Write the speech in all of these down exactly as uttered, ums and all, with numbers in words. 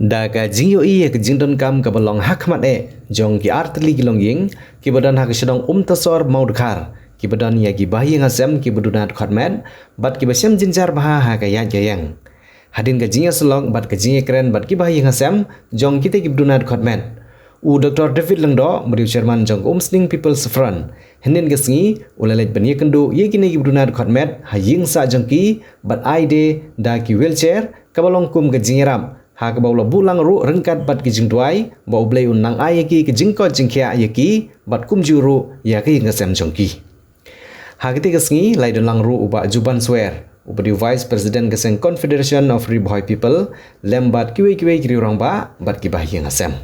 Da ka jingïohi ïa ka jingdonkam kaba long ha khmat eh jong ki artylli ki longïing kiba don ha ka shnong Umtasor Mawdkhar, kiba don ïa ki bahaïing hasem kiba duna dkhot met bad kiba shem jynjar bha ha ka ïaid ka ïeng. Hadien ka jingïasyllok bad ka jingïakren bad ki bahaïing hasem jong kita kiba duna dkhot met, u Doktor David Lyngdoh, ba dei u chairman jong ka Umsning People's Front, hynnin ka sngi u la leit ban ïakynduh ïa kine kiba duna dkhot met ha ïing sah jong ki bad ai de da ki wheelchair, kaba long kum ka jingïarap ha kaba u la buh lang ruh ryngkat bad ki jingduwai ba U Blei un nang ai ïa ki ka jingkoit jingkhiah ïa ki bad kumjuh ruh ïa ka ïing ka sem jong ki. Ha kata ka sngi la ïadon lang ruh u Bah Juban Swer, uba dei u Vice President ka seng Confederation of Ri Bhoi People, lem bad kiwei kiwei ki riew rangbah bad ki bahaïing hasem.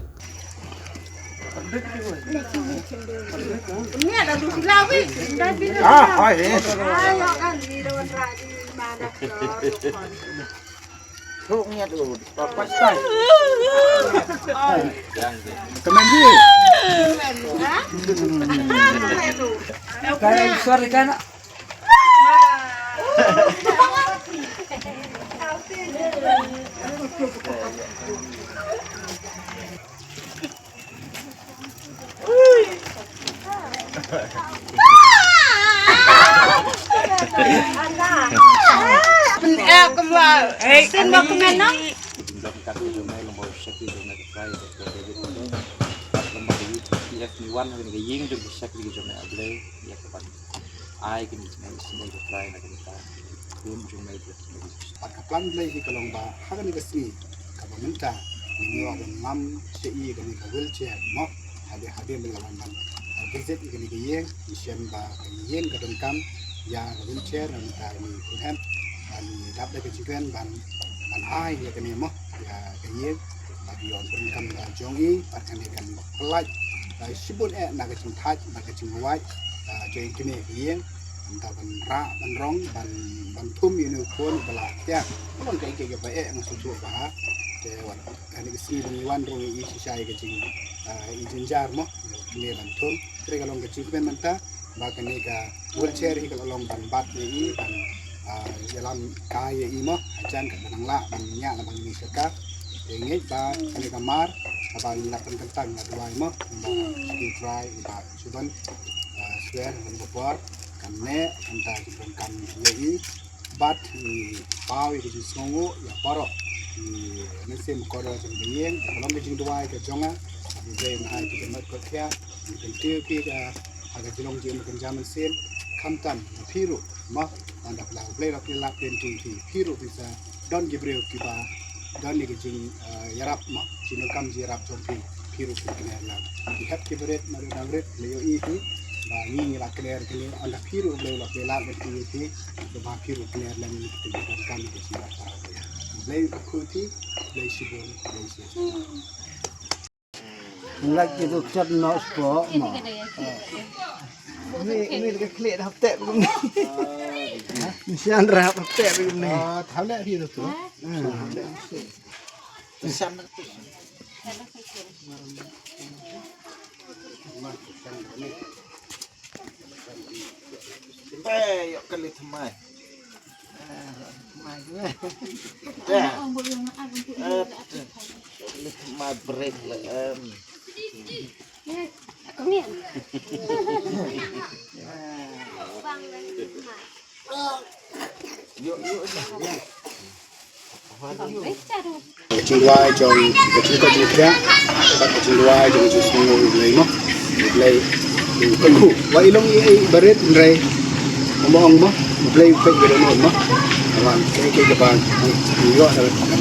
Ai kane ka jingai ka Trai na ka bynta ka jong me. Bad ka plan Blei hi ka long ba ha kane ka sngi kaba mynta ngin ïoh ban ngam shaei kane ka wheelchair mo. Hade hade me la wan ban visit ïa kane ka ïing, ngi shem ba ka ïing ka donkam ïa ka wheelchair, na mynta ngi kyrmen ban dap da ka jingkren ban ban ai ïa kane mo ïa ka ïing. Bad ïoh ban donkam da jong i bad kane kan pynlait shibun eh na ka jingthait bad ka jingwait jong kane ka ïing. Mynta ban rah ban rong ban ban thum ïa une u khun ba la thiah. Ka long kaei kaei kaba eh nga sngewthuh ba ha. Te wat kane ka sngi ba ngi wan rong i shisha ïa ka jing i jynjar mo. Kane ban thum. Te ka long ka jingkmen mynta ba kane ka wheelchair hi ka la long ban bat ïa i ban ïalam kai ïa i mo. Hajan ka ban nang lah ban ñiah lah ban mih sha ka. Te ngeit ba kane ka mar kaba ngi la pynkyntang la duwai mo. Ba ki trai ba Juban Swer, kan ka por kan neh kan ta ki pynkan ïa i. Bad ngi paw ïa ka jingsngewnguh ïa baroh ki mynsiem kordor jong ka ïing. Ka long ka jingduwai ka jong nga ba U Blei un ai ki jingmut koit khiah, un kyntiew ki ha ka jinglong jingim kynja mynsiem. Khamtam ïa phi ruh mo, ynda U Blei u la pynlait lynti ïa phi, phi ruh phin sa don ki briew kiba don ïa ka jing ïarap mo, jingdonkam jingïarap jong phi, phi ruh phin kner lang. Ki hep ki barit, ma ruh dang rit, la ïohi phi ba ngi ngi la kner kine, ynda phi ruh U Blei u la pynlait lynti ïa phi, ba phi ruh kner lang ïa ki jingdonkam ïa ki jingïarap para. U Blei u kyrkhu ïa phi, U Blei shibun, U Blei shibun. Lak ki tu chat no spo mo. Ni ni ka klik dah tep ni. Ni sian rap tep ni. Ah, tham leh hi tu. Sian tu. Ba ïoh kali thymmai. Thymmai. Ïoh kali thymmai brek leh em. Ïoh ïoh ïoh. Ka jingduwai jong ka jingkoit jingkhiah bad ka jingduwai jong ka jingsngewnguh U Blei mo. U Blei u kyrkhu. Wat i long i barit hynrei mo, ong mo, U Blei u peit ïa ka dohnud mo. Wan kaei kaei kaba ngi ïoh da ka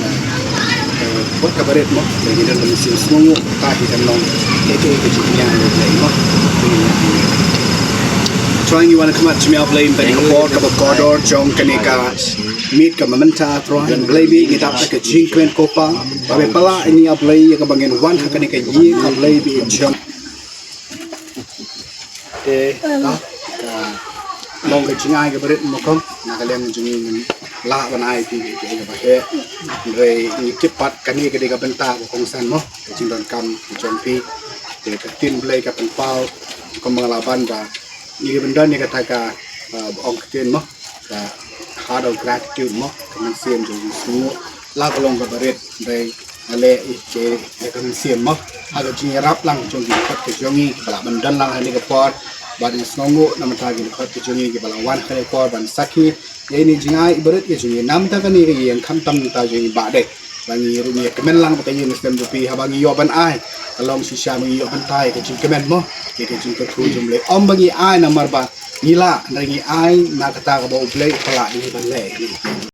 bad ka barit mo. Ngi don ka mynsiem sngewnguh, ta hi kan long kaei kaei ka jingïa U Blei mo. Trai ngi wan khmat jong me Blei, ym pyn ka por kaba kordor jong kane ka miet kaba mynta, Trai Blei, ngi dap da ka jingkmen ko Pa ba me pynlah ïa ngi A Blei ïa kaba ngin wan ha kane ka ïing A Blei ba jong. Te ka long ka jingai kaba rit mo, kum na ka liang jong ngi ngim lah ban ai phi kaei kaei kaba heh. Hynrei ngi tip pat kane ka dei ka bynta ba kongsan mo, ka jingdonkam ka jong phi. Te ka ktien Blei ka pynpaw kum ba nga la ban ba ngi dei ban don ïa kata ka, ah, ba ong ktien mo, ka heart of gratitude mo, ka mynsiem jong jingsngewnguh. La ka long kaba rit, hynrei leh ïa ka mynsiem mo ha ka jingïarap lang jong ki dkhot ka jong ngi kiba lah ban don lang ha kane ka por. Bad nga sngewnguh namar ki dkhot ka jong ngi kiba la wan ha kane ka por ban sakhi ïa ine i jingai barit ka jong ngi namar kane ka ïing, khamtam namar jong ngi ba dei ba ngi ruh ngi ïa kmen lang ba ka ïing ka sem jong phi haba ngi ïoh ban ai. Ka long shisha ba ngi ïoh ban tai ka jingkmen mo ïa ka jingkyrkhu jong U Blei, ym ba ngi ai namar ba ngi lah, hynrei ngi ai na kata kaba U Blei u la ai ïa ngi ban leh.